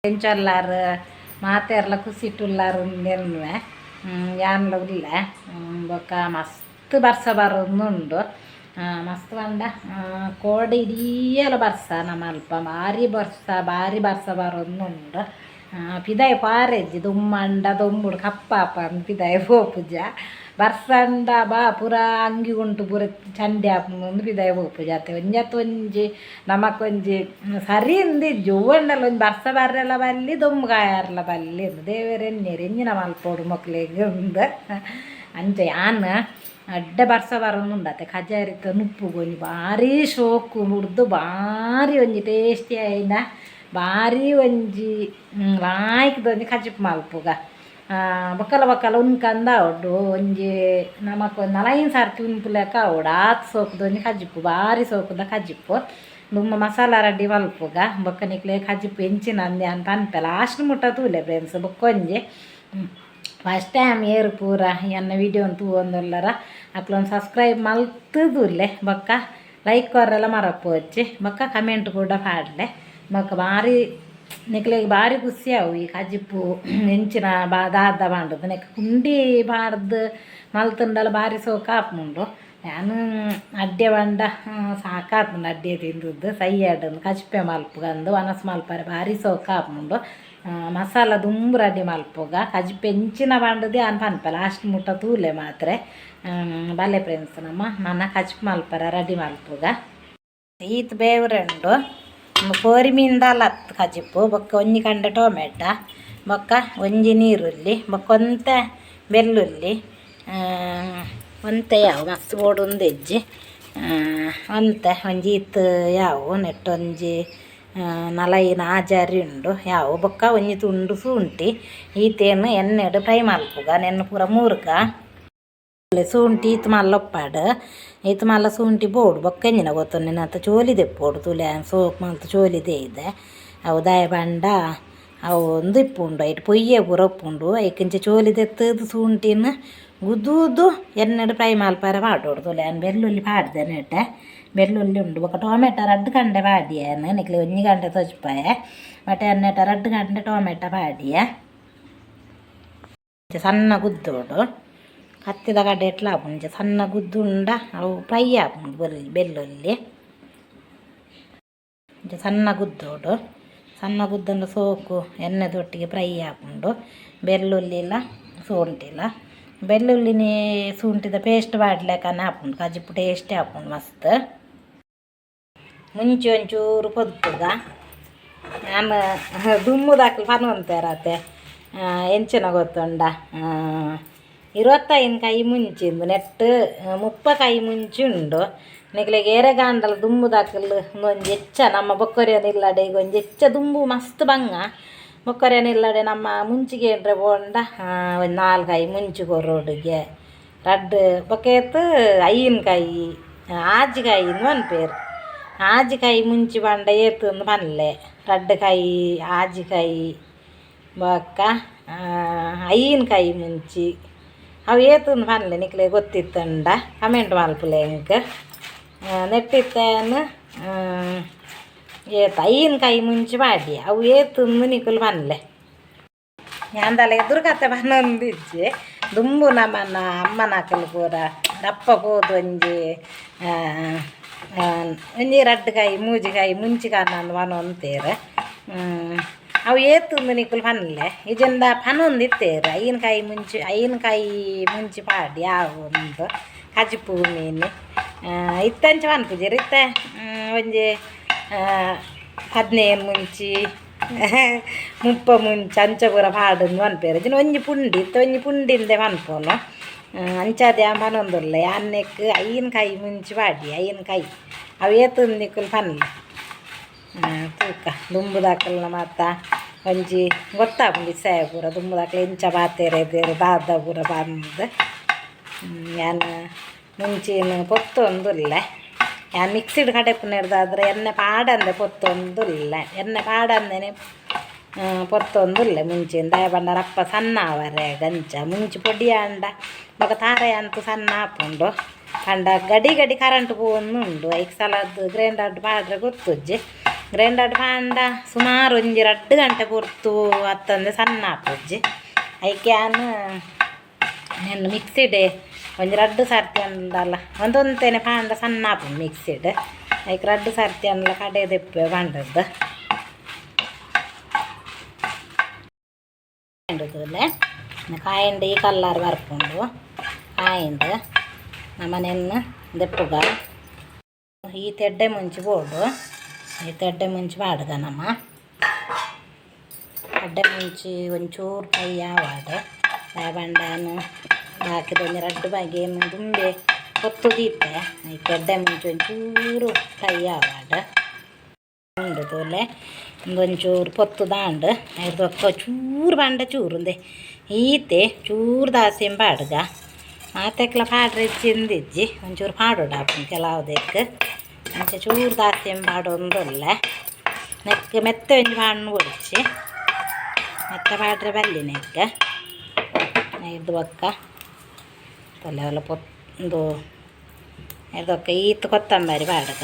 ಎಂಚೊಲ್ಲಾರ್ ಮಾತೆರ್ಲ ಖುಷಿಟುಲ್ಲಾರ್ ಉಂದೆನ್ನುವೆ. ಯಾನ್ಲ ಉಲ್ಲೆ. ಬೊಕ್ಕ ಮಸ್ತ್ ಬರ್ಸ ಬರೊಂದುಂಡು. ಮಸ್ತ್ ಪಂಡ ಕೋಡೆ ಇಡೀ ಬರ್ಸ ನಮ್ಮ ಅಲ್ಪ ಬಾರಿ ಬರ್ಸ, ಬಾರಿ ಬರ್ಸ ಬರೊಂದುಂಡು. ಪಿದಾಯಿ ಪಾರೆಜ್ಜಿ, ದುಮ್ಮಂಡ ದೊಂಬುಡು ಕಪ್ಪಾಪ ಪಿದಾಯಿ ಪೋಪುಜ. ಬರ್ಸಂಡ ಬಾ ಪೂರ ಅಂಗಿ ಉಂಟು ಪೂರ ಚಂಡಿ ಆಪುಂಡು, ಪಿದಾಯಿ ಪೋಪುಜ ಅತ್ತೆ. ಒಂಜತ್ ಒಂಜಿ ನಮಕೊಂಜಿ ಸರಿ ಇಂದಿಜ್ಜಿ. ಒವ್ವಂಡಲ ಒಂಜಿ ಬರ್ಸ ಬರ್ರೆಲ ಬಲ್ಲಿ, ದೊಂಬು ಕಾಯರ್ಲ ಬಲ್ಲಿ ಇಂದು ದೇವೆರ್ ಎನ್ನಿಯೆರ್. ಎಂಚಿನ ಮಲ್ಪೊಡು ಮೊಕ್ಲೆಗ್ ಇಂದ್. ಅಂಚ ಯಾನ್ ಅಡ್ಡೆ ಬರ್ಸ ಬರೊಂದುಂಡತ್ತೆ, ಕಜಾರಿತ ನುಪ್ಪುಗು ಒಂಜಿ ಬಾರಿ ಶೋಕು ಬುಡ್ದು ಬಾರಿ ಒಂಜಿ ಟೇಸ್ಟಿ ಆಯಿನ ಬಾರಿ ಒಂಜಿ ಲಾಯ್ಕ್ದ ಒಂಜಿ ಕಜಿಪು ಮಲ್ಪುಗ. ಬೊಕ್ಕಲ ಬೊಕ್ಕಲ ಉನ್ಕಂದ ಆವೊಡು. ಒಂಜಿ ನಮಕ್ ಒಂಜಿ ನಾಲೈನ್ ಸರ್ತಿ ಉನ್ಪುಲೆಕ ಆವೊಡು. ಆತ್ ಸೋಕುದ ಒಂಜಿ ಕಜಿಪು, ಬಾರಿ ಸೋಕುದ ಕಜಿಪು. ದುಂಬು ಮಸಾಲ ರೆಡಿ ಮಲ್ಪುಗ, ಬೊಕ್ಕ ನಿಕ್ಲೆ ಕಜಿಪು ಎಂಚಿನ ಅಂದ್ ಯಾನ್ ಪನ್ಪೆ. ಲಾಸ್ಟ್ ಮುಟ್ಟ ತೂಲೆ ಫ್ರೆಂಡ್ಸ್. ಬೊಕ್ಕೊಂಜಿ ಫಸ್ಟ್ ಟೈಮ್ ಏರು ಪೂರ ಎನ್ನ ವೀಡಿಯೋನ್ ತೂವೊಂದುಲ್ಲರ ಅಕ್ಲೊಂದು ಸಬ್ಸ್ಕ್ರೈಬ್ ಮಲ್ತುದುಲ್ಲೆ. ಬೊಕ್ಕ ಲೈಕ್ ಕೊರ್ರೆಲ ಮರಪೋಚಿ, ಬೊಕ್ಕ ಕಮೆಂಟ್ ಕೂಡ ಪಾಡ್ಲೆ. ಬೊಕ್ಕ ಬಾರಿ ನಿಕ್ಲೆಗ್ ಬಾರಿ ಖುಷಿ ಆವು ಈ ಕಜಿಪು ಎಂಚಿನ ಬಾ ದಾದ ಪಂಡುದು. ನೆಕ್ ಪುಂಡಿ ಪಾಡ್ದು ಮಲ್ತುಂಡಲ ಬಾರಿ ಸೋಕು ಆಪುಂಡು. ಯಾನ್ ಅಡ್ಡೆ ಪಂಡ ಸಾಕಾಪುಂಡು. ಅಡ್ಡೆ ತಿಂದದ್ದು ಸಯ್ಯಾಡ್ ಕಜಿಪೆ ಮಲ್ಪುಗಂದು ವನಸ್ ಮಲ್ಪರೆ ಬಾರಿ ಸೋಕು ಆಪುಂಡು. ಮಸಾಲ ದುಂಬು ರೆಡಿ ಮಲ್ಪುಗ. ಕಜಿಪು ಎಂಚಿನ ಪಂಡುದು ಯಾನ್ ಪನ್ಪೆ, ಲಾಸ್ಟ್ ಮುಟ್ಟ ತೂಲೆ ಮಾತ್ರೆ. ಬಲೆ ಫ್ರೆಂಡ್ಸ್, ನಮ್ಮ ನನ ಕಜಿಪು ಮಲ್ಪರೆ ರೆಡಿ ಮಲ್ಪುಗ. ಈತ್ ಬೇವ್ರೆ ಉಂಡು. ಕೋರಿ ಮೀನ್ದಾಲ ಅತ್ ಕಜಿಪು. ಬೊಕ್ಕ ಒಂಜಿ ಕಂಡೆ ಟೊಮೆಟ, ಬೊಕ್ಕ ಒಂಜಿ ನೀರುಳ್ಳಿ, ಬೊಕ್ಕ ಒಂತೆ ಬೆಳ್ಳುಳ್ಳಿ, ಒಂತೆ ಯಾವು ಮಸ್ತ್ ಬೋಡು ಉಂದೆಜ್ಜಿ. ಒಂತೆ ಒಂಜಿ ಈತ್ ಯಾವು ನೆಟ್ಟೊಂಜಿ ನಲೈನ್ ಆಜಾರಿ ಉಂಡು ಯಾವು. ಬೊಕ್ಕ ಒಂಜಿ ತುಂಡು ಶುಂಠಿ. ಈತೇನು ಎಣ್ಣೆಡ್ ಫ್ರೈ ಮಲ್ಪುಗ, ನೆನ್ನು ಪೂರ ಮೂರ್ಗ. ಶುಂಠಿ ಈತ್ ಮಲ್ಲ ಉಪ್ಪಾಡು, ಈತ್ ಮಲ್ಲ ಶುಂಠಿ ಬೋಡು. ಬೊಕ್ಕ ಎಂಜಿನ ಗೊತ್ತುಂಡು ಚೋಲಿ ದೆಪ್ಪೊಡು. ತೂಲೆ, ಸೋಕು ಮಲ್ತ್ ಚೋಲಿ ದೇಯ್ದೆ. ಅವು ದಾಯೆ ಪಂಡ ಅವು ಉಂದು ಇಪ್ಪುಂಡು, ಐಟ್ ಪೊಯ್ಯೆ ಪೂರ ಉಪ್ಪುಂಡು. ಐಕ್ ಇಂಚ ಚೋಲಿ ದೆತ್ತುದು ಶುಂಠಿನ್ ಗುದ್ದುದು ಎಣ್ಣೆಡ್ ಫ್ರೈ ಮಲ್ಪರೆ ಪಾಡೊಡು. ತೂಲೆ, ಯಾನ್ ಬೆಳ್ಳುಳ್ಳಿ ಪಾಡ್ದೆ ನೆಟೆ, ಬೆಳ್ಳುಳ್ಳಿ ಉಂಡು. ಬೊಕ್ಕ ಟೊಮೆಟೊ ರಡ್ಡ್ ಕಂಡೆ ಪಾಡಿಯೆ. ನಿಕ್ಲೆ ಒಂಜಿ ಕಂಡೆ ತೋಜಿಪಾಯೆ, ಬಟ್ ಯಾನ್ ನೆಟ ರಡ್ಡ್ ಕಂಡೆ ಟೊಮೆಟೊ ಪಾಡಿಯೆ. ಸಣ್ಣ ಗುದ್ದೋಡು, ಕತ್ತಿದ ಕಡೆ ಎಟ್ಲ ಆಪುಂಡು. ಸಣ್ಣ ಗುದ್ದುಂಡ ಅವು ಫ್ರೈ ಆಪುಂಡು. ಬೆಳ್ಳುಳ್ಳಿ ಇಂಚ ಸಣ್ಣ ಗುದ್ದೋಡು. ಸಣ್ಣ ಗುದ್ದುಂಡ ಸೋಕು ಎಣ್ಣೆದೊಟ್ಟಿಗೆ ಫ್ರೈ ಆಪುಂಡು ಬೆಳ್ಳುಳ್ಳಿಲ ಶುಂಠಿಲ. ಬೆಳ್ಳುಳ್ಳಿನೇ ಶುಂಠಿದ ಪೇಸ್ಟ್ ಪಾಡ್ಲೆಕ್ಕನೆ ಆಪುಂಡು. ಕಜಿಪು ಟೇಸ್ಟಿ ಆಪುಂಡು ಮಸ್ತ್. ಮುಂಚೆ ಒಂಚೂರು ಪೊದ್ಪುಗ. ಯಾನ್ ದುಂಬುದಕ್ಲು ಪನೊಂತೆರತೆ, ಎಂಚಿನ ಗೊತ್ತುಂಡ, 25 ಕೈ ಮುಂಚಿಂದು ನೆಟ್ 30 ಕೈ ಮುಂಚಿ ಉಂಡು. ನಿಕ್ಲೆಗ್ ಏರೆಗಾಂಡಲ ದುಂಬುದಕ್ಲು ಒಂಜಿ ಹೆಚ್ಚ ನಮ್ಮ ಬೊಕ್ಕೊರಿಯನ ಇಲ್ಲಡೆ ಈಗ ಒಂಜಿ ಹೆಚ್ಚ ದುಂಬು ಮಸ್ತ್ ಬಂಗ. ಬೊಕ್ಕೊರಿಯನ ಇಲ್ಲಡೆ ನಮ್ಮ ಮುಂಚಿಗೆ ಏನ್ರೆ ಪೋಂಡ ಒಂಜಿ 4 ಕೈ ಮುಂಚಿ ಕೊರೊಡುಗೆ, ರಡ್ಡ್ ಬೊಕ ಏತ್ 5 ಕೈ, ಆಜಿ ಕೈ ಇಂದ್ ಪನ್ಪೆರ್. ಆಜಿ ಕೈ ಮುಂಚಿ ಪಂಡ ಏತುಂದು ಪನ್ಲೆ. ರಡ್ಡ್ ಕೈ, ಆಜಿ ಕೈ, ಬೊಕ್ಕ 5 ಕೈ ಮುಂಚಿ ಅವು ಏತುಂದು ಪನ್ಲೆ. ನಿಕ್ಲೆಗ್ ಗೊತ್ತಿತ್ತುಂಡ ಕಮೆಂಟ್ ಮಲ್ಪುಲೆ ಎಂಕ್. ನೆಟ್ಟಿತ್ತೇನು ಏತ್ 5 ಕೈ ಮುಂಚಿ ಪಾಡ್ಯೆ, ಅವು ಏತುಂದು ನಿಕುಲು ಪನ್ಲೆ. ಯಾಂದಲ ಎದುರು ಕತೆ ಪನೊಂದಿಜ್ಜಿ. ದುಂಬು ನಮನ ಅಮ್ಮನಕುಲು ಪೂರ ರಪ್ಪ ಪೋದು ಒಂಜಿ ಒಂಜಿ ರಡ್ಡ್ ಕೈ ಮೂಜಿ ಕೈ ಮುಂಚಿ ಕನಂದು ಪನೊಂತೇರು. ಅವು ಏತುಂದು ನಿಕುಲು ಪನ್ಲೆ. ಇಜ್ಜಿಂಡ ಪನೊಂದಿತ್ತೇರು 5 ಕೈ ಮುಂಚಿ, 5 ಕೈ ಮುಂಚಿ ಪಾಡಿ ಯಾವು ಕಜಿಪು ಮೀನು. ಇತ್ತಂಚ ಪನ್ಪುಜೆರ್. ಇತ್ತೆ ಒಂಜಿ 15 ಮುಂಚಿ, 30 ಮುಂಚಿ ಅಂಚ ಪೂರ ಪಾಡುಂದು ಪನ್ಪೆರ್. ಇಜ್ಜಿಂಡ ಒಂಜಿ ಪುಂಡಿ, ಇತ್ತೆ ಒಂಜಿ ಪುಂಡಿಂದೆ ಪನ್ಪುನು. ಅಂಚಾದ್ ಯಾನ್ ಪನೊಂದುಲ್ಲೆ. ಯಾನ್ ನೆಕ್ಕ್ 5 ಕೈ ಮುಂಚಿ ಪಾಡಿ, 5 ಕೈ ಅವು ಏತುಂದು ನಿಕುಲು ಪನ್ಲೆ. ತೂಕ, ದುಂಬುದಕಲ್ನ ಮಾತ ಒಂಜಿ ಗೊತ್ತಾಪುಂಡು ಇಸಯ ಪೂರ, ದುಂಬುದಕ್ಲು ಎಂಚ ಪಾತೆರೆದೆರ್ ದಾದ ಪೂರ ಪಂದ್. ಯಾನ್ ಮುಂಚಿನ ಪೊತ್ತೊಂದುಲ್ಲೆ. ಯಾನ್ ಮಿಕ್ಸಿಡ್ ಕಡೆಪುನೆರ್ದಾದ್ರೆ ಎಣ್ಣೆ ಪಾಡಂದೆ ಪೊತ್ತೊಂದುಲ್ಲೆ. ಎಣ್ಣೆ ಪಾಡಂದೆನೆ ಪೊತ್ತೊಂದುಲ್ಲೆ ಮುಂಚಿನ. ದಾಯೆ ಪಂಡ ರಪ್ಪ ಸಣ್ಣ ಆವರೆ ಗಂಚ ಮುಂಚಿ ಪೊಡಿ ಆಂಡ ಬೊಕ ತಾರೆ ಅಂತು ಸಣ್ಣ ಆಪುಂಡು. ಪಂಡ ಗಡಿ ಗಡಿ ಕರೆಂಟ್ ಪೋವೊಂದುಂಡು. ಐಕ್ ಸಲಾದ್ ಗ್ರೈಂಡರ್ಡ್ ಪಾಡ್ರೆ ಗೊತ್ತುಜ್ಜಿ. ಗ್ರೈಂಡರ್ ಪಾಂಡ ಸುಮಾರು ಒಂಜಿ 2 ಗಂಟೆ ಪೊರ್ತು ಅತ್ತಂದೆ ಸಣ್ಣ ಆಪುಜಿ ಐಕೆ ಆನ್ ನೆನ್ ಮಿಕ್ಸಿಡೆ ಒಂಜಿ 2 ಸರ್ತಿ ಅಂದಲ್ಲ ಒಂದೊಂತೇನೆ ಪಾಂಡ ಸಣ್ಣ ಆಪುಂಡು ಮಿಕ್ಸಿಡ್ ಐಕ್ 2 ಸರ್ತಿ ಅಂದಲ ಕಡೆ ದೆಪ್ಪೆ ಪಂಡದ್ದು ತೂಲೆ ಕಾಯಿಂಡು ಈ ಕಲ್ಲರ್ ಬರ್ಪುಂಡು ಕಾಯಿಂಡು ನಮ್ಮನೆನ್ನು ದೆಪ್ಪುಗ ಈ ತೆಡ್ಡೆ ಮುಂಚಿ ಬೋಡು ಈ ತೆಡ್ಡೆ ಮುಂಚಿ ಪಾಡುಗ ನಮ್ಮ ಎಡ್ಡೆ ಮುಂಚಿ ಒಂಚೂರು ಫ್ರೈ ಆವಾಡು ಬಂಡಾನು ಹಾಕಿದ ಒಂಜಿ 2 ಬಗೆ ದುಂಬೆ ಕೊತ್ತು ದೀತೆ ಐಕ್ ಎಡ್ಡೆ ಮುಂಚಿ ಒಂಚೂರು ಫ್ರೈ ಆವಾಡು ಉಂಡು ತೂಲೆ ಒಂಚೂರು ಪೊತ್ತು ದಾಂಡು ಐರ್ದೊಕ್ಕ ಚೂರು ಬಂಡ ಚೂರು ಉಂದೆ ಈತೆ ಚೂರು ದಾಸೆಂ ಪಾಡುಗ ಮಾತೆಕ್ಲ ಪಾಡ್ರೆ ಚಿಂದಿಜ್ಜಿ ಒಂಚೂರು ಪಾಡೋಡಾಪುಂಡು ಕೆಲವುದಕ್ಕೆ ಅಂಚ ಚೂರು ದಾಸೆಂ ಪಾಡೊಂದುಲ್ಲೆ ನೆಕ್ ಮೆತ್ತೆ ಒಂಜಿ ಪಾಡ್ನು ಬೊಡ್ಚಿ ಮೆತ್ತೆ ಪಾಡ್ರೆ ಬಲ್ಲಿ ನೆಕ್ ಐರ್ದ್ ಬೊಕ್ಕ ತೂಲೆ ಅವುಲ ಪೊಂದು ಐರ್ದೊಕ್ಕ ಈತ್ ಕೊತ್ತಂಬರಿ ಪಾಡುಗ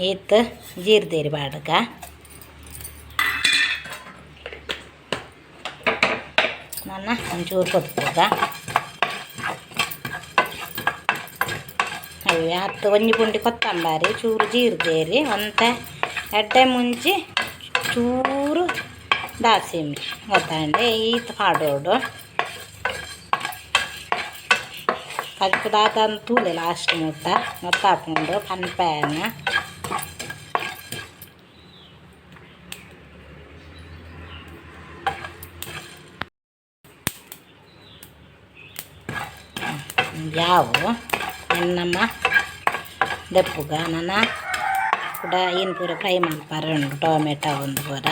ಈತ್ ಜೀರ್ದೇರಿ ಪಾಡುಗ ನನ್ನ ಒಂಚೂರು ಕೊತ್ತುಗ ಅವು ಅತ್ತು ಒಂಜಿ ಪುಂಡಿ ಕೊತ್ತಂಬರಿ ಚೂರು ಜೀರ್ದೇರಿ ಒಂತೆ ಎಡ್ಡೆ ಮುಂಚಿ ಚೂರು ದಾಸಿಂಬಿ ಗೊತ್ತಾಂಡೆ ಈತ್ ಪಾಡೋಡು ಕಜ್ಪು ದಾದ ತೂಲೆ ಲಾಸ್ಟ್ ಮುಟ್ಟ ಗೊತ್ತಾಪುಂಡು ಪನ್ಪೇನ ಯಾವು ಎನ್ನಮ್ಮ ದೆಪ್ಪುಗ ನನ ಕುಡ ಈನ್ ಪೂರ ಫ್ರೈ ಮಲ್ಪರೆ ಉಂಡು ಟೊಮೆಟೊ ಒಂದು ಪೂರ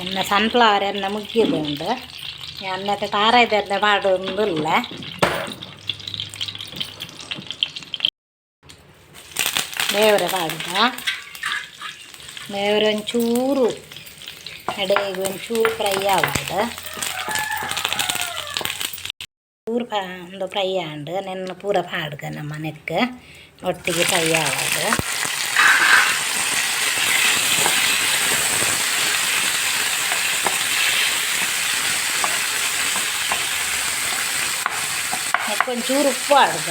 ಎನ್ನ ಸನ್ಫ್ಲವರ್ ಎನ್ನ ಮುಗ್ಗಿದುಂಡು ಅನ್ನത്തെ ತಾರಾಯ್ದೆಲ್ಲ ಪಾಡೊಂದುಲ್ಲ ಬೇವರೆ ಪಾಡುದ ಬೇವರೆ ಒಂಚೂರು ಎಡೆಗೆ ಒಂಚೂರು ಫ್ರೈ ಆವಡ್ ಚೂರು ಒಂದು ಫ್ರೈ ಆಂಡ್ ನೆನ್ನ ಪೂರ ಪಾಡ್ಗ ನಮ್ಮ ನೆಕ್ ಒಟ್ಟಿಗೆ ಫ್ರೈ ಆವಡ್ ನೆಕ್ ಒಂಚೂರು ಉಪ್ಪು ಆಡ್ಗ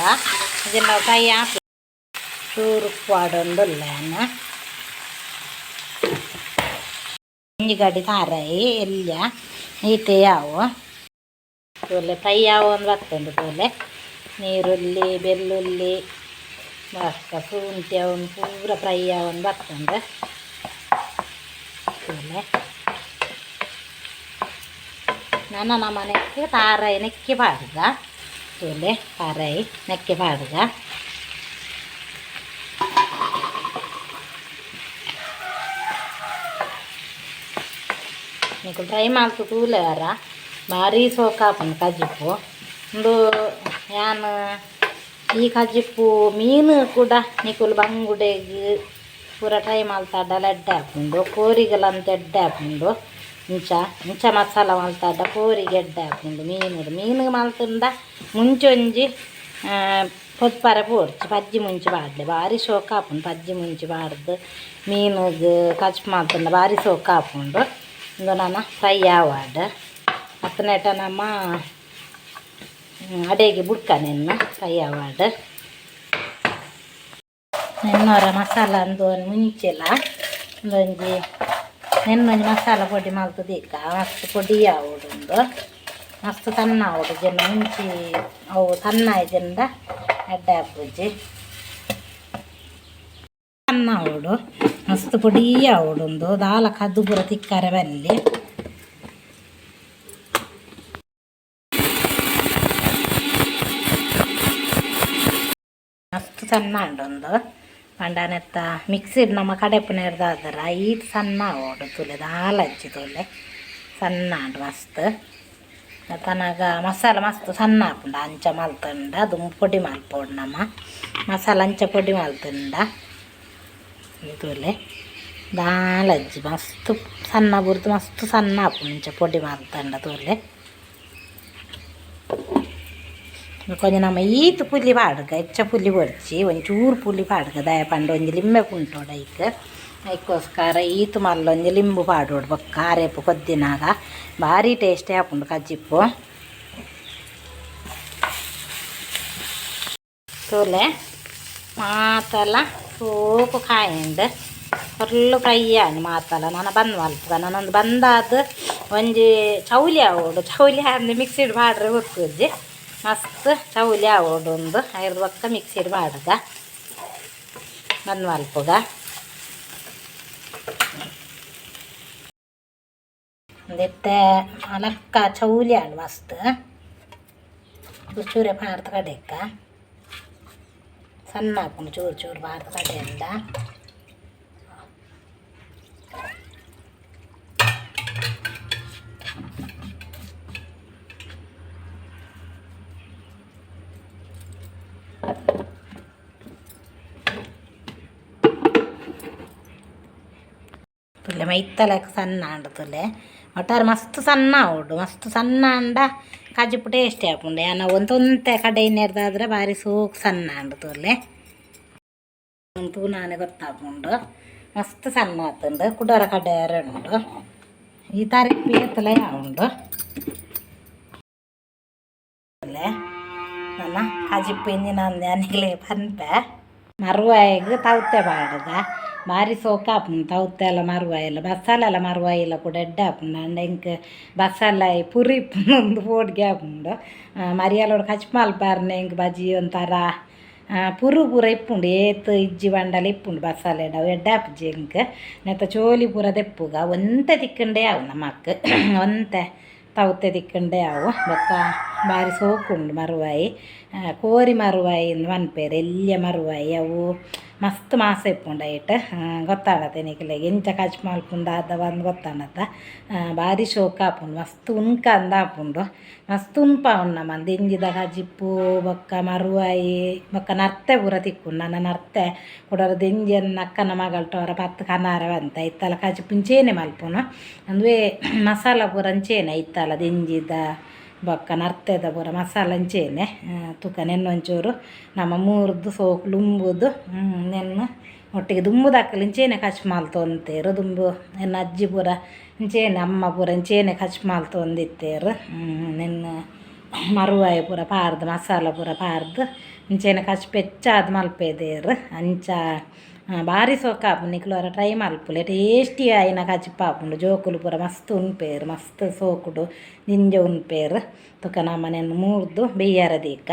ಇದನ್ನ ಫ್ರೈ ಆಪ್ ಚೂರು ಉಪ್ಪು ಆಡೊಂದುಲ್ಲ ಒಂಜಿ ಗಡಿ ತಾರಾಯಿ ಎಲ್ಯ ಈತೆ ಯಾವು ತೂಲೆ ಫ್ರೈ ಆವೊಂದು ಬತ್ತುಂಡು ತೂಲೆ ನೀರುಳ್ಳಿ ಬೆಳ್ಳುಳ್ಳಿ ಬೊಕ್ಕ ಶುಂಠಿ ಅವನ್ ಪೂರ ಫ್ರೈ ಆವೊಂದು ಬತ್ತುಂಡು ತೂಲೆ ನನ ನಮ್ಮ ನೆಕ್ಕೆ ತಾರಾಯಿ ನೆಕ್ಕೆ ಪಾಡುಗ ತೂಲೆ ತಾರಾಯಿ ನೆಕ್ಕೆ ಪಾಡುಗ ನಿಕುಲು ಟ್ರೈ ಮಲ್ತ್ ತೂಲೆ ವರ ಬಾರಿ ಸೋಕಾಪುಂಡು ಕಜಿಪು ಉಂದು ಯಾನ್ ಈ ಕಜಿಪು ಮೀನು ಕೂಡ ನಿಕುಲು ಬಂಗುಡೆಗ್ ಪೂರ ಟ್ರೈ ಮಲ್ತಡ ಎಡ್ಡೆ ಆಪುಂಡು ಕೋರಿಗಲಂತ ಎಡ್ಡೆ ಆಪುಂಡು ಇಂಚ ಇಂಚ ಮಸಾಲ ಮಲ್ತಡ ಕೋರಿಗೆ ಎಡ್ಡೆ ಆಪುಂಡು ಮೀನು ಮೀನು ಮಲ್ತುಂಡ ಮುಂಚೆ ಒಂಜಿ ಪೊದ್ಪರೆ ಬೋಡ್ಚಿ ಪಜ್ಜಿ ಮುಂಚಿ ಪಾಡ್ಲೆ ಬಾರಿ ಶೋಕ ಆಪುಂಡು ಪಜ್ಜಿ ಮುಂಚಿ ಪಾಡ್ದು ಮೀನುಗ್ ಕಜಿಪು ಮಲ್ತುಂಡ ಬಾರಿ ಸೋಕ ಆಪುಂಡು ಉಂದು ನನ ಫ್ರೈ ಆವಡ್ ಅತ್ತನೇಟ ನಮ್ಮ ಅಡೆಗೆ ಬುಡ್ಕ ನೆನ್ನ ಫ್ರೈ ಆವಡ್ ನೆನ್ನೊರ ಮಸಾಲ ಅಂದು ಮುಂಚೆಲ ಉಂದೊಂಜಿ ನೆನ್ನೊಂಜಿ ಮಸಾಲ ಪೊಡಿ ಮಲ್ತ್ ದೀಕ ಮಸ್ತ್ ಪೊಡಿ ಆವೊಡು ಉಂದು ಮಸ್ತ್ ಸಣ್ಣ ಆವೊಡು ಜನ ಮುಂಚಿ ಅವು ಸಣ್ಣ ಆಯ್ಜಿಂದ ಎಡ್ಡೆ ಆಪುಜಿ ಸಣ್ಣ ಆವೊಡು ಮಸ್ತ್ ಪೊಡಿ ಆವೊಡು ಉಂದು ದಾಲ ಕದ್ದು ಪೂರ ತಿಕ್ಕರೆ ಬಲ್ಲಿ ಮಸ್ತ್ ಸಣ್ಣ ಉಂಡು ಉಂದು ಪಂಡ ನೆತ್ತ ಮಿಕ್ಸಿಡ್ ನಮ್ಮ ಕಡೆಪುನೆರ್ದಾದರ ಈತ್ ಸಣ್ಣ ಆವೊಡು ತೂಲೆ ದಾಲ ಇಜ್ಜಿ ತೂಲೆ ಸಣ್ಣ ಉಂಡು ಮಸ್ತ್ ತನಗ ಮಸಾಲ ಮಸ್ತ್ ಸಣ್ಣ ಆಪುಂಡು ಅಂಚ ಮಲ್ತುಂಡ ದುಂಬು ಪೊಡಿ ಮಲ್ಪೊಡು ನಮ ಮಸಾಲ ಅಂಚ ಪೊಡಿ ಮಲ್ತುಂಡ ತೂಲೆ. ದಾಲಜ್ಜಿ ಮಸ್ತ್ ಸಣ್ಣ ಬುರ್ದು ಮಸ್ತ್ ಸಣ್ಣ ಆಪುಂಡು ಇಂಚ ಪೊಡಿ ಮಲ್ತಂಡ ತೂಲೆ. ಒಂಜಿ ನಮ ಈತ್ ಪುಲಿ ಪಾಡ್ಗ ಹೆಚ್ಚ ಪುಲಿ ಬೊಡ್ಚಿ ಒಂಚೂರು ಪುಲಿ ಪಾಡ್ಗ ದಾಯೆ ಪಂಡ ಒಂಜಿ ಲಿಂಬೆ ಕುಂಟೋಡು ಐಕ್ ಐಕ್ಕೋಸ್ಕರ ಈತ್ ಮಲ್ಲ ಒಂಜಿ ಲಿಂಬು ಪಾಡೋಡು ಬೊಕ್ಕ ಅರೆಪು ಕೊದ್ದಿನಾಗ ಭಾರಿ ಟೇಸ್ಟಿ ಆಪುಂಡು ಕಜಿಪ್ಪು. ತೂಲೆ ಮಾತಲ ಸೋಕು ಕಾಯಿಂಡ್ ಫುಲ್ಲು ಫ್ರೈ ಆಂಡ್ ಮಾತಲ. ನನ ಬಂದ್ ಮಲ್ಪುಗ ನನೊಂದು ಬಂದಾದ್ ಒಂಜಿ ಚೌಲಿ ಆವೊಡು. ಚೌಲಿ ಆಂದ್ ಮಿಕ್ಸಿಡ್ ಪಾಡ್ರೆ ಗೊತ್ತುಜ್ಜಿ ಮಸ್ತ್ ಚೌಲಿ ಆವೊಡು ಉಂದು ಐರ್ದ್ ಬೊಕ್ಕ ಮಿಕ್ಸಿಡ್ ಪಾಡುಗ ಬಂದ್ ಮಲ್ಪುಗ. ಉಂದೆತ್ತೆ ಅಲಕ್ಕ ಚೌಲಿ ಆಂಡ್ ಮಸ್ತ್ ಚೂರು ಚೂರೆ ಪಾಡ್ದ್ ಕಡೆಕ್ಕ ಸಣ್ಣ ಆಪುಂಡು ಚೂರು ಚೂರು ಪಾಡ್ದ್ ಕಡೆಂಡ. ತೂಲೆ ಮೈತಲೆಕ ಸಣ್ಣ ಆಂಡ್ ತೂಲೆ ಒಟ್ಟಾರೆ ಮಸ್ತ್ ಸಣ್ಣ ಆವೊಡು. ಮಸ್ತ್ ಸಣ್ಣ ಆಂಡ ಕಜಿಪು ಟೇಸ್ಟಿ ಆಪುಂಡು. ಯಾನ ಒಂತೊಂತೆ ಕಡೆಯಿನೆರ್ದಾದ್ರೆ ಬಾರಿ ಸೋಕು ಸಣ್ಣ ಆಂಡ್ ತೂಲೆ. ತೂನಾನೆ ಗೊತ್ತಾಪುಂಡು ಮಸ್ತ್ ಸಣ್ಣ ಆತುಂಡು. ಕುಡೊರ ಕಡೆಯರೆ ಉಂಡು ಈ ತಾರೀಕು ಏತುಲ ಉಂಡು. ನನ ಕಜಿಪು ಇಂಜಿನ ಯಾನಿಗ್ಲೆ ಪನ್ಪೆ. ಮರುವಾಯಿಗ್ ತೌತೆ ಪಾಡುದ ಬಾರಿ ಸೋಕು ಆಪುಂಡು. ತೌತೆ ಎಲ್ಲ ಮರುವಾಯಿಲ ಬಸಾಲೆಲ ಮರುವಾಯಿಲ ಕೂಡ ಎಡ್ಡೆ ಆಪುಂಡು. ಆಂಡ ಎಂಕ್ ಬಸಾಲೆ ಪುರಿ ಇಪ್ಪುಂಡು ಪೋಡಿಗೆ ಆಪುಂಡು. ಮರಿಯಲೋಡು ಕಜಿಪು ಮಲ್ಪಾರ್ನೆ ಎಂಕ್ ಬಜಿ ಒಂಥರ ಪುರು ಪೂರ ಇಪ್ಪುಂಡು. ಏತ್ ಇಜ್ಜಿ ಪಂಡಲ ಇಪ್ಪುಂಡು ಬಸಾಲೆಡ್ ಅವು ಎಡ್ಡೆ ಆಪುಜಿ ಎಂಕ್. ನೆತ್ತ ಚೋಲಿ ಪೂರ ದೆಪ್ಪುಗ ಒಂತೆ ತಿಕ್ಕುಂಡೇ ಆವು ನಮಕ್. ಒಂತೆ ತೌತೆ ತಿಕ್ಕುಂಡೇ ಆವು. ಬೊಕ್ಕ ಬಾರಿ ಸೋಕುಂಡು ಮರುವಾಯಿ. ಕೋರಿ ಮರುವಾಯಿ ಇಂದ್ ಪನ್ಪೆರ್ ಎಲ್ಯ ಮರುವಾಯಿ. ಅವು ಮಸ್ತ್ ಮಾಸ ಇಪ್ಪುಂಡು ಐಟ್. ಗೊತ್ತಾಂಡತೆ ನಿಕಲೆಗ್ ಎಂಚ ಕಜಿಪು ಮಲ್ಪುಂಡು ದಾದ ಪಂದ್ ಗೊತ್ತಾಂಡತ. ಬಾರಿ ಶೋಕು ಆಪುಂಡು ಮಸ್ತ್ ಉನ್ಕಂದ್ ಆಪುಂಡು. ಮಸ್ತ್ ಉನ್ಪಾವುಂಡು ನಮ ದೆಂಜಿದ ಕಜಿಪು ಬೊಕ್ಕ ಮರುವಾಯಿ ಬೊಕ್ಕ ನರ್ತೆ ಪೂರ ತಿಕ್ಕುಂಡು. ನನ ನರ್ತೆ ಕುಡೊರ ದೆಂಜಿ ಎನ್ನ ಅಕ್ಕನ ಮಗಲ್ಟ ಒರ ಪತ್ತ್ ಕನಾರೆ ಬಂತೆ ಐತಲ ಕಜಿಪು ಇಂಚೆನೆ ಮಲ್ಪುನು. ಅಂದುವೆ ಮಸಾಲ ಪೂರ ಅಂಚೆನೆ ಐತಲ ದೆಂಜಿದ ಬೊಕ್ಕ ನರ್ತೆದ ಪೂರ ಮಸಾಲ ಅಂಚೆನೆ. ತೂಕ ನೆನ್ನೊಂಚೂರು ನಮ ಮೂರ್ದು ಸೋಕು ಲುಂಬುದು ನೆನ್ನ ಒಟ್ಟಿಗೆ ದುಂಬುದಕುಲು ಇಂಚೆನೆ ಕಜಿಪು ಮಲ್ತೊಂತೆರ್. ದುಂಬು ಎನ್ನ ಅಜ್ಜಿ ಪೂರ ಇಂಚೆನೆ ಅಮ್ಮ ಪೂರ ಇಂಚೆನೆ ಕಜಿಪು ಮಲ್ತೊಂದಿತ್ತೆರ್. ನೆನ್ನ ಮರುವಾಯಿ ಪೂರ ಪಾಡ್ದ್ ಮಸಾಲ ಪೂರ ಪಾಡ್ದ್ ಇಂಚೆನೆ ಕಜಿಪು ಹೆಚ್ಚಾದ್ ಮಲ್ಪೆದೆರ್. ಅಂಚ ಬಾರಿ ಸೋಕು ಆಪುಂಡು. ನಿಕುಲು ಒರ ಟ್ರೈ ಮಲ್ಪುಲೆ ಟೇಸ್ಟಿ ಆಯಿನ ಕಜಿಪು ಆಪುಂಡು. ಜೋಕುಲು ಪೂರ ಮಸ್ತ್ ಉನ್ಪೆರ್ ಮಸ್ತ್ ಸೋಕುಡು ದಿಂಜ ಉನ್ಪೆರ್. ತುಕ ನಮ ನೆನ್ ಮೂರ್ದು ಬೆಯ್ಯರ ದೀಕ.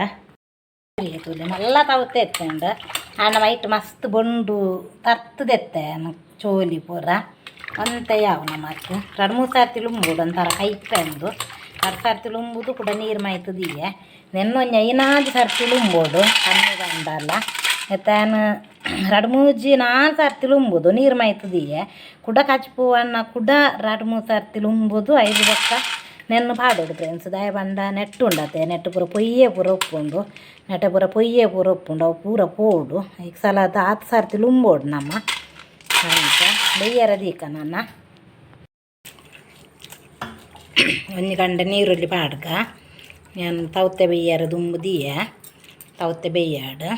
ತೂಲೆ ಮಲ್ಲ ತೌತೆ ಇತ್ತುಂಡು ಆಂಡ ಮೈಟ್ ಮಸ್ತ್ ಬೊಂಡು ತರ್ತ್ ದೆತ್ತೆ ಚೋಲಿ ಪೂರ ಒಂತೆ ಯಾವು ನಮಕ್. ರಡ್ಡ್ ಮೂರು ಸರ್ತಿ ಲುಂಬುಡು ಒಂಥರ ಕೈಪೆ ಉಂದು. ರಡ್ಡ್ ಸರ್ತಿ ಲುಂಬುದು ಕುಡ ನೀರು ಮೈತ್ ದೀಯೆ. ನೆನ್ನೊಂಜಿ ಐನಾಜಿ ಸರ್ತಿ ಲುಂಬೊಡು ಕಮ್ಮಿ ಪಂಡಲ. ನೆತ್ತ ರಡ್ಡ್ ಮೂಜಿ ನಾಲ್ ಸರ್ತಿ ಲುಂಬುದು ನೀರು ಮೈತ್ ದೀಯೆ. ಕುಡ ಕಜಿಪು ಅಣ್ಣ ಕುಡ ರಡ್ಡ್ ಮೂರು ಸರ್ತಿ ಲುಂಬುದು ಐದು ಬೊಕ್ಕ ನೆನ್ನು ಪಾಡೊಡು ಫ್ರೆಂಡ್ಸ್. ದಾಯೆ ಪಂಡ ನೆಟ್ಟು ಉಂಡತೆ ನೆಟ್ಟು ಪೂರ ಪೊಯ್ಯೆ ಪೂರ ಉಪ್ಪುಂಡು. ನೆಟೆ ಪೂರ ಪೊಯ್ಯೆ ಪೂರ ಉಪ್ಪುಂಡು ಅವು ಪೂರ ಪೋಡು. ಐಕ್ ಸಲಾದ ಆತ್ ಸರ್ತಿ ಲುಂಬೊಡು ನಮ. ಅಂಚ ಬೆಯ್ಯರ ದೀಕ ನನ. ಒಂಜಿ ಗಂಡೆ ನೀರುಳ್ಳಿ ಪಾಡ್ಗ ಯಾನ್ ತೌತೆ ಬೆಯ್ಯರ ದುಂಬು ದೀಯೆ ತೌತೆ ಬೆಯ್ಯಾಡ್.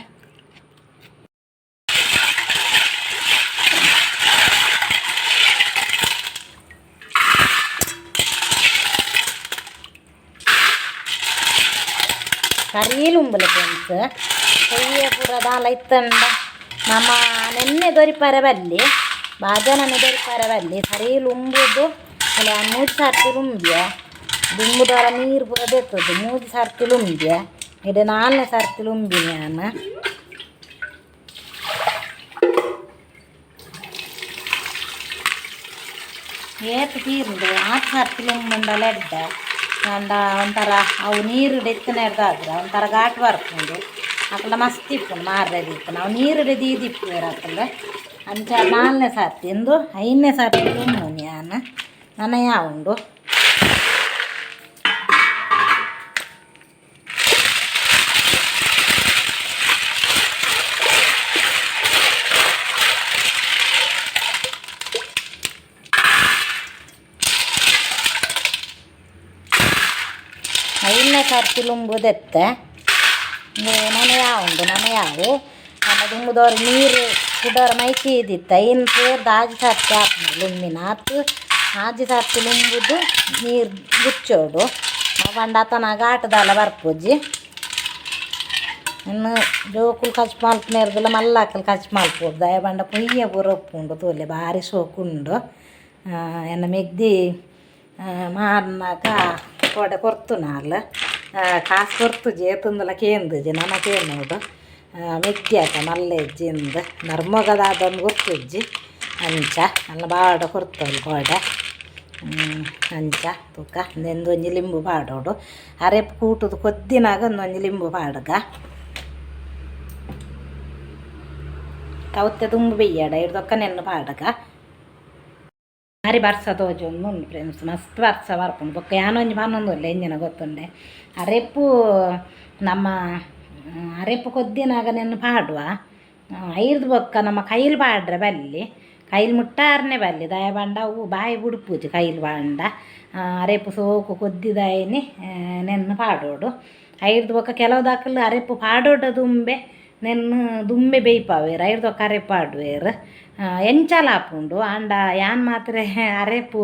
ಕರೀಲುಂಬುಲೆ ಫ್ರೆಂಡ್ಸ್. ಪೊಯ್ಯೆ ಪೂರ ದಾಲ ಇತ್ತಂಡ ನಮ ನೆನ್ನೆ ದೊರಿಪರೆ ಬಲ್ಲಿ ಬಾಜನನೆ ದೊರಿಪರೆ ಬಲ್ಲಿ ಸರಿ ಲುಂಬುದು. ಅಲ್ಲ ಮೂಜಿ ಸರ್ತಿ ಲುಂಬಿಯ ದುಂಬುದವರ ನೀರು ಪೂರ ದೆತ್ತದು ಮೂಜಿ ಸರ್ತಿ ಲುಂಬಿಯ ಇಡೆ ನಾಲ್ನೇ ಸರ್ತಿ ಲುಂಬಿನಿ ಯಾನ್. ಏತ್ ತೀರುಂಡು ಆತ್ ಸರ್ತಿ ಲುಂಬುಂಡಲ ಎಡ್ಡೆ. ಆಂಡ ಒಂಥರ ಅವು ನೀರು ಇತ್ತಿನೆಡ್ದಾದ್ರೆ ಒಂಥರ ಘಾಟ್ ಬರ್ಪುಂಡು. ಅಕಲ್ಡ ಮಸ್ತ್ ಇಪ್ಪುಂಡು ಮಾರ್ರೆ ದೀಪುಂಡು ಅವು ನೀರು ದೀದಿಪ್ಪುವೆರ್ ಅಕುಲು. ಅಂಚ ನಾಲ್ನೇ ಸರ್ತಿ ಇಂದು ಐದನೇ ಸರ್ತಿ ಲುಂಬುನಿ ಯಾನ್. ನನ ಯಾವುಂಡು. ಐನೇ ಸರ್ತಿ ಲುಂಬುದೆತ್ತೆ ನನ ಯಾವುಂಡು ನನ ಯಾವು ಆಂಡ ದುಂಬುದವ್ರು ನೀರು ಕುಡೋರ ಮೈತಿ ಇದ್ದಿತ್ತ ಐನ್ ಸೇರ್ದು ಆಜಿ ಸರ್ತಿ ಆಪುಂಡು ಲುಂಬಿನ ಆತು ಆಜಿ ಸರ್ತಿ ಲುಂಬುದು ನೀರು ಗುಚ್ಚೋಡು ಪಂಡ ಆತನಾಗ ಆಟದಾಲ ಬರ್ಪುಜಿ ಇನ್ನು ಜೋಕುಲು ಕಚ್ ಮಲ್ಪುನೇರ್ದಲ ಮಲ್ಲಾಕಲ್ ಕಚ್ ಮಲ್ಪೊಡು ದಾಯೆ ಪಂಡ ಪೊಯ್ಯೆ ಪೂರ ಉಪ್ಪುಂಡು ತೂಲೆ ಬಾರಿ ಸೋಕುಂಡು ಎನ್ನ ಮೆಗ್ದಿ ಮಾರ್ನಾಗ ಕೋಡೆ ಕೊರ್ತುನಾಲ್ ಕಾಸು ಕೊರ್ತುಜಿ ಏತುಂದಲ ಕೇಂದುಜಿ ನನ ಕೇನೋಡು ಮೆಗ್ದಿ ಆತ ಮಲ್ಲೆ ಇಜ್ಜಿ ಇಂದ್ ಮರ್ಮೊಗದಾದೊಂದು ಗೊತ್ತುಜ್ಜಿ ಅಂಚ ಅಲ್ಲ ಬಾಡ ಕೊರ್ತೊಲು ಕೋಡೆ ಅಂಚ ತೂಕ ಒಂಜಿ ಲಿಂಬು ಪಾಡೋಡು ಅರೆಪು ಕೂಟುದು ಕೊದ್ದಿನಾಗ ಒಂದೊಂಜಿ ಲಿಂಬು ಪಾಡ್ಗ ತೌತೆ ದುಂಬು ಬೆಯ್ಯಡ ಇಡ್ದೊಕ್ಕ ನೆನ್ನು ಪಾಡ್ಗ ಬಾರಿ ಬರ್ಸ ತೋಜೊಂದು ಉಂಡು ಫ್ರೆಂಡ್ಸ್ ಮಸ್ತ್ ಬರ್ಸ ಬರ್ಪುಂಡು ಬೊಕ್ಕ ಯಾನೊಂಜಿ ಪನೊಂದುಲ್ಲೆ ಎಂಜಿನ ಗೊತ್ತುಂಡೆ ಅರೆಪು ನಮ್ಮ ಅರೆಪು ಕೊದ್ದಿನಾಗ ನೆನ್ನು ಪಾಡುವ ಐರ್ದು ಬೊಕ್ಕ ನಮ್ಮ ಕೈಲಿ ಪಾಡ್ರೆ ಬಲ್ಲಿ ಕೈಲಿ ಮುಟ್ಟಾರನೆ ಬಲ್ಲಿ ದಾಯ ಪಂಡ ಅವು ಬಾಯಿ ಬುಡ್ಪುಜಿ ಕೈಲಿ ಪಾಂಡ ಅರೆಪು ಸೋಕು ಕೊದ್ದಿದಾಯಿನಿ ನೆನ್ನು ಪಾಡೋಡು ಐರ್ದು ಬೊಕ್ಕ ಕೆಲವು ದಾಕಲು ಅರೆಪು ಪಾಡೋಡ ದುಂಬೆ ನೆನ್ನು ದುಂಬೆ ಬೇಯ್ಪಾವೇರು ಐರ್ದೊಕ್ಕ ಅರೆಪು ಪಾಡುವೆರ್ ಎಂಚಲ ಆಪುಂಡು ಆಂಡ ಯಾನ್ ಮಾತ್ರ ಅರೆಪು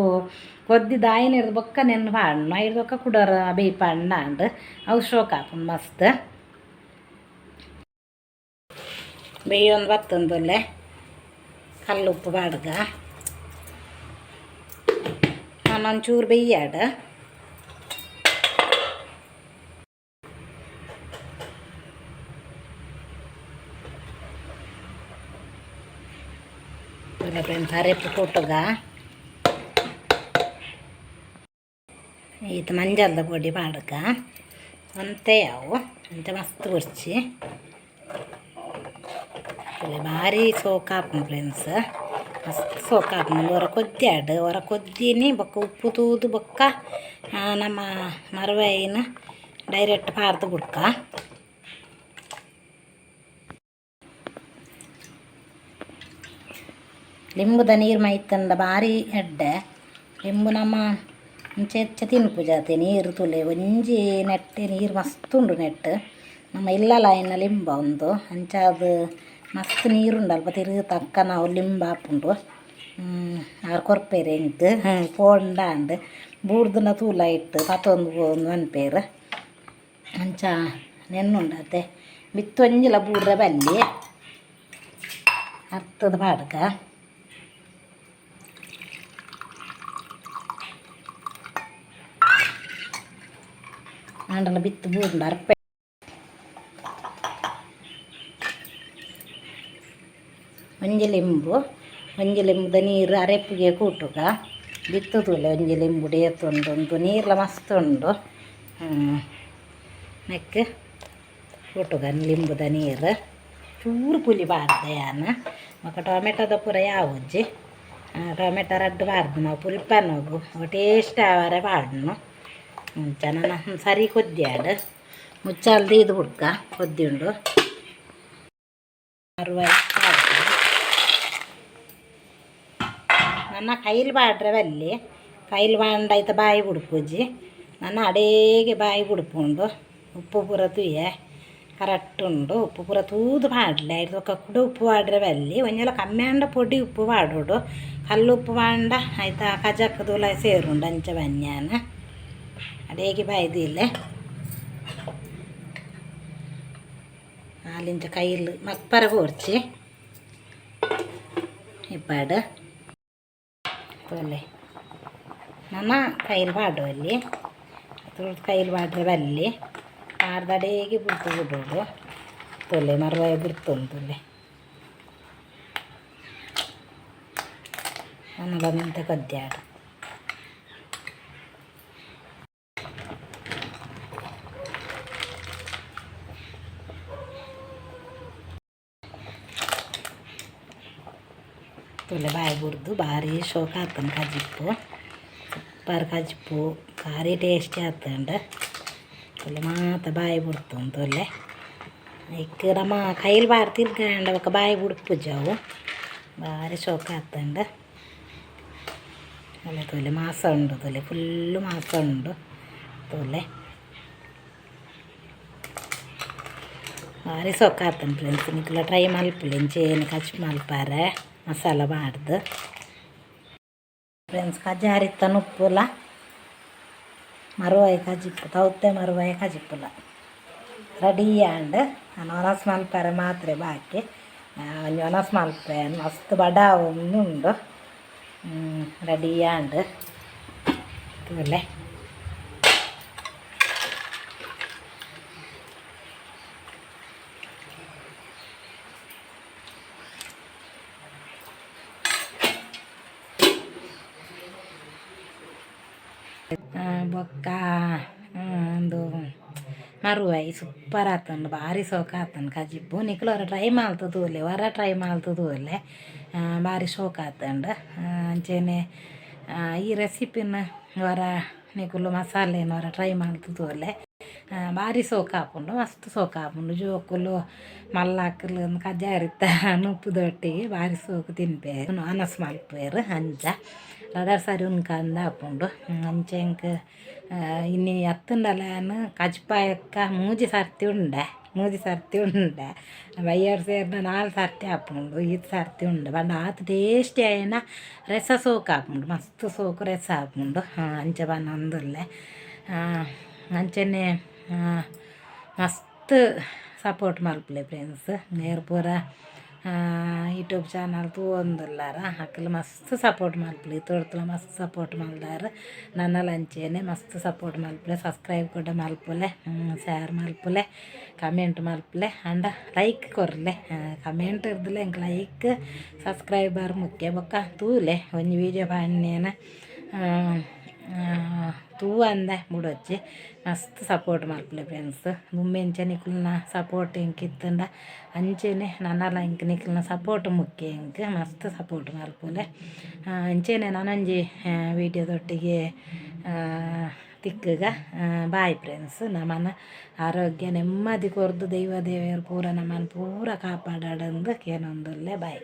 ಕೊದ್ದಿದಾಯಿನಿರ್ದು ಬೊಕ್ಕ ನೆನ್ನು ಪಾಡ್ನು ಐರ್ದೊಕ್ಕ ಕುಡೊರ ಬೇಯ್ಪಾಂಡ ಆಂಡ್ ಅವು ಶೋಕ್ ಆಪುಂಡು ಮಸ್ತ್ ಬೇಯೊಂದು ಬತ್ತೊಂದುಲ್ಲೆ ಕಲ್ಲುಪ್ಪು ಪಾಡ್ಗ ಒಂಚೂರು ಬೆಯ್ಯಾಡ ಫ್ರೆಂಡ್ಸ್ ಅರೆಪು ಕೂಟುಗ ಈತ ಮಂಜಲ್ದ ಪೊಡಿ ಪಾಡ್ಗ ಒಂತೆ ಯಾವು ಅಂಚ ಮಸ್ತ್ ಬೊರ್ಚಿ ಭಾರಿ ಸೋಕಾಪುಂಡು ಫ್ರೆಂಡ್ಸ್ ಮಸ್ತ್ ಸೋಕಾಪುಂಡು ಒರ ಕೊದ್ದಿಯಾಡ್ ಒರ ಕೊದ್ದಿನಿ ಬೊಕ್ಕ ಉಪ್ಪು ತೂದು ಬೊಕ್ಕ ನಮ್ಮ ಮರವಾಯಿನ ಡೈರೆಕ್ಟ್ ಪಾರ್ದು ಬುಡ್ಕ ಲಿಂಬುದ ನೀರು ಮೈತಂಡ ಭಾರಿ ಎಡ್ಡೆ ಲಿಂಬು ನಮ್ಮ ಇಂಚ ಹೆಚ್ಚ ತಿನ್ಪುಜಾತೆ ನೀರು ತುಲೆ ಒಂಜಿ ನೆಟ್ಟೆ ನೀರು ಮಸ್ತ್ ಉಂಡು ನೆಟ್ ನಮ್ಮ ಇಲ್ಲಲ ಆಯಿನ ಲಿಂಬ ಉಂದು ಅಂಚ ಅದು ಮಸ್ತ್ ನೀರುಂಡು ಅಲ್ಪ ತಿರುಗಿ ತಕ್ಕ ನಾವು ಲಿಂಬ ಆಪುಂಡು ಆರು ಕೊರ್ಪೇರು ಎಂಕ್ ಪೋಂಡ ಆಂಡ್ ಬೂರ್ದುನ ತೂಲ ಇಟ್ಟು ಪತೊಂದು ಪೋಂದು ಪನ್ಪೇರು ಅಂಚ ನೆನ್ನುಂಡತೆ ಮಿತ್ತ್ ಒಂಜಿಲ ಬೂಡ್ರೆ ಬಲ್ಲಿ ಅರ್ತದ ಪಾಡ್ಕ ಆಂಡಲ ಬಿತ್ತು ಬೂರ್ಂಡ ಅರ್ಪೆ ಒಂಜಿ ಲಿಂಬು ಒಂಜಿ ಲಿಂಬುದ ನೀರು ಅರೆಪ್ಪುಗೆ ಕೂಟುಗ ಬಿತ್ತು ತೂಲೆ ಒಂಜಿ ಲಿಂಬುಡು ಏತುಂಡು ಉಂದು ನೀರ್ಲ ಮಸ್ತ್ ಉಂಡು ನೆಕ್ ಕೂಟುಗ ಲಿಂಬುದ ನೀರು ಚೂರು ಪುಲಿ ಪಾಡ್ದೆ ಯಾನ್ ಬೊಕ ಟೊಮೆಟೊದ ಪೂರ ಯಾವುಜ್ಜಿ ಟೊಮೆಟೊ ರಡ್ಡ್ ಪಾಡ್ದು ನಾವು ಪುಲ್ಪನೊಗು ಟೇಸ್ಟ್ ಆವರೆ ಪಾಡ್ನು ಅಂಚ ನನ ಸರಿ ಕೊದ್ದಿಯಾಡ್ ಮುಚ್ಚಾಲ್ ದೀದ್ ಬುಡ್ಕ ಕೊದ್ದಿ ಉಂಡು ನನ್ನ ಕೈಲಿ ಪಾಡ್ರೆ ಬಲ್ಲಿ ಕೈಲಿ ಪಾಂಡ ಐತ ಬಾಯಿ ಬುಡ್ಪುಜಿ ನನ್ನ ಅಡೇಗೆ ಬಾಯಿ ಬುಡ್ಪುಂಡು ಉಪ್ಪು ಪೂರ ತೂಯೆ ಕರೆಕ್ಟ್ ಉಂಡು ಉಪ್ಪು ಪೂರ ತೂದು ಪಾಡ್ಲೆ ಐರ್ದ್ ಬೊಕ್ಕ ಕುಡ ಉಪ್ಪು ಪಾಡ್ರೆ ಬಲ್ಲಿ ಒಂಜೆಲ ಕಮ್ಮಿ ಆಂಡ ಪೊಡಿ ಉಪ್ಪು ಪಾಡೋಡು ಕಲ್ಲು ಉಪ್ಪು ಪಾಂಡ ಐತ ಕಜಕ್ಕದ ಸೇರುಂಡು ಅಂಚ ಬನ್ಯಾನ ಅಡೇಗೆ ಬಾಯಿ ದೀಲೆ ನಾಲಿಂಚ ಕೈಲ್ ಮಕ್ಪರ ಕೊರ್ಚಿ ಇಪ್ಪಾಡು ತೋಲೆ ನನ ಕೈಲ್ ಪಾಡುವಲ್ಲಿ ತುಳುದು ಕೈಲ್ ಪಾಡ್ರೆ ಬಲ್ಲಿ ಪಾಡ್ದಡೇಗೆ ಬುಡ್ದು ಬಿಡೋಡು ತೊಲೆ ಮರ್ವಾಯ ಬುಡ್ತೊಂದು ತೊಲೆ ನನಲ ಮೆಂತೆ ಕೊದ್ಯಾಡು ತೂಲೆ ಬಾಯಿ ಬುಡ್ದು ಬಾರಿ ಶೋಕ ಆತುಂಡು ಕಜಿಪ್ಪು ಸೂಪರ್ ಕಜಿಪ್ಪು ಭಾರಿ ಟೇಸ್ಟಿ ಆತುಂಡು ತೂಲೆ ಮಾತ ಬಾಯಿ ಬುಡ್ತುಂಡು ತೂಲೆ ಐಕ್ ನಮ ಕೈಲ್ ಬಾರ್ ತಿರ್ಗಾಂಡ ಬೊಕ ಬಾಯಿ ಬುಡ್ಪುಜಿ ಅವು ಭಾರಿ ಶೋಕ ಆತುಂಡು ಅಲ್ಲ ತೂಲೆ ಮಾಸ ಉಂಡು ತೂಲೆ ಫುಲ್ಲು ಮಾಸ ಉಂಡು ತೂಲೆ. ಬಾರಿ ಸೊಕಾತನ್ ಫ್ರೆಂಡ್ಸ್. ನಿಕುಲ ಟ್ರೈ ಮಲ್ಪುಲೆ ಇಂಚೇನೆ ಕಜಿಪು ಮಲ್ಪಾರೆ ಮಸಾಲ ಪಾಡ್ದು. ಫ್ರೆಂಡ್ಸ್, ಕಜಾರಿತ್ತ ನುಪ್ಪುಲ ಮರುವಾಯಿ ಕಜಿಪು, ತೌತೆ ಮರುವಾಯಿ ಕಜಿಪುಲ ರೆಡಿ ಆಂಡ್. ಒನಸ್ ಮಲ್ಪಾರೆ ಮಾತ್ರೆ ಬಾಕಿ. ಒಂಜಿ ಒನಸ್ ಮಲ್ಪೆ, ಮಸ್ತ್ ಬಡಾವು ಉಂಡು. ರೆಡಿ ಆಂಡ್, ತೂಲೆ. ಬೊಕ್ಕ ಉಂದು ಮರುವಾಯಿ ಸೂಪರ್ ಆತುಂಡು, ಬಾರಿ ಸೋಕು ಆತುಂಡು ಕಜಿಪು. ನಿಕುಲು ಒರ ಟ್ರೈ ಮಲ್ತ್ ತೂಲೆ, ಒರ ಟ್ರೈ ಮಲ್ತ್ ತೂಲೆ, ಬಾರಿ ಶೋಕು ಆತುಂಡು. ಅಂಚೆನೆ ಈ ರೆಸಿಪಿನ ಒರ ನಿಕುಲು ಮಸಾಲೆನ್ ಒರ ಟ್ರೈ ಮಲ್ತ್ ತೂಲೆ, ಬಾರಿ ಸೋಕು ಆಪುಂಡು, ಮಸ್ತ್ ಸೋಕು ಆಪುಂಡು. ಜೋಕುಲು ಮಲ್ಲಾಕುಲು ಕಜಾರಿತ್ತ ನುಪ್ಪುದೊಟ್ಟಿಗೆ ಬಾರಿ ಸೋಕು ತಿನ್ಪೆರ್, ಒನಸ್ ಮಲ್ಪುವೆರ್. ಅಂಚ ರಡ್ಡ್ ಸಾರಿ ಉನ್ಕಂದ ಆಪುಂಡು. ಅಂಚೆ ಎಂಕ್ ಇನಿ ಅತ್ತುಂಡಲ ಯಾನ್ ಕಜಿಪಾಯಕ್ಕ ಮೂಜಿ ಸರ್ತಿ ಉಂಡೆ, ಮೂಜಿ ಸರ್ತಿ ಉಂಡೆ. ಬಯ್ಯಡ್ ಸೇರ್ಂಡ ನಾಲ್ ಸರ್ತಿ ಆಪುಂಡು, ಈತ್ ಸರ್ತಿ ಉಂಡೆ. ಪಂಡ ಆತ್ ಟೇಸ್ಟಿ ಆಯಿನ ರೆಸ ಸೋಕು ಆಪುಂಡು, ಮಸ್ತ್ ಸೋಕು ರೆಸ ಆಪುಂಡು. ಅಂಚ ಪನೊಂದುಲ್ಲೆ. ಅಂಚನೆ ಮಸ್ತ್ ಸಪೋರ್ಟ್ ಮಲ್ಪುಲೆ ಫ್ರೆಂಡ್ಸ್. ಏರ್ ಪೂರ ಯೂಟ್ಯೂಬ್ ಚಾನಲ್ ತೂವೊಂದುಲ್ಲಾರ ಅಕುಲು ಮಸ್ತ್ ಸಪೋರ್ಟ್ ಮಲ್ಪುಲೆ. ಇತೋರ್ತುಲ ಮಸ್ತ್ ಸಪೋರ್ಟ್ ಮಲ್ದಾರ್, ನನಲ ಅಂಚೆನೆ ಮಸ್ತ್ ಸಪೋರ್ಟ್ ಮಲ್ಪುಲೆ. ಸಬ್ಸ್ಕ್ರೈಬ್ ಕೂಡ ಮಲ್ಪುಲೆ, ಶೇರ್ ಮಲ್ಪುಲೆ, ಕಮೆಂಟ್ ಮಲ್ಪುಲೆ, ಆಂಡ ಲೈಕ್ ಕೊರ್ಲೆ. ಕಮೆಂಟ್ ಇರ್ದಲೆ ಎಂಕ್ ಲೈಕ್ ಸಬ್ಸ್ಕ್ರೈಬರ್ ಮುಖ್ಯ. ಬೊಕ್ಕ ತೂಲೆ, ಒಂಜಿ ವೀಡಿಯೋ ಪಾಡ್ನೇನ ತೂವಂದೆ ಬುಡೊಚ್ಚಿ, ಮಸ್ತ್ ಸಪೋರ್ಟ್ ಮಲ್ಪುಲೆ ಫ್ರೆಂಡ್ಸ್. ದುಂಬು ಎಂಚ ನಿಕುಲ್ನ ಸಪೋರ್ಟ್ ಎಂಕ್ ಇತ್ತುಂಡ ಅಂಚೆನೆ ನನಲ ಎಂಕ್ ನಿಕಲ್ನ ಸಪೋರ್ಟ್ ಮುಖ್ಯ. ಎಂಕ್ ಮಸ್ತ್ ಸಪೋರ್ಟ್ ಮಲ್ಪುಲೆ. ಅಂಚೆನೆ ನನೊಂಜಿ ವೀಡಿಯೋದೊಟ್ಟಿಗೆ ತಿಕ್ಕುಗ. Bye friends. ನಮನ ಆರೋಗ್ಯ ನೆಮ್ಮದಿ ಕೊರ್ದು ದೈವ ದೇವೆರ್ ಪೂರ ನಮನ್ ಪೂರ ಕಾಪಾಡಡಂದು ಕೇನೊಂದುಲ್ಲೆ. ಬಾಯ್.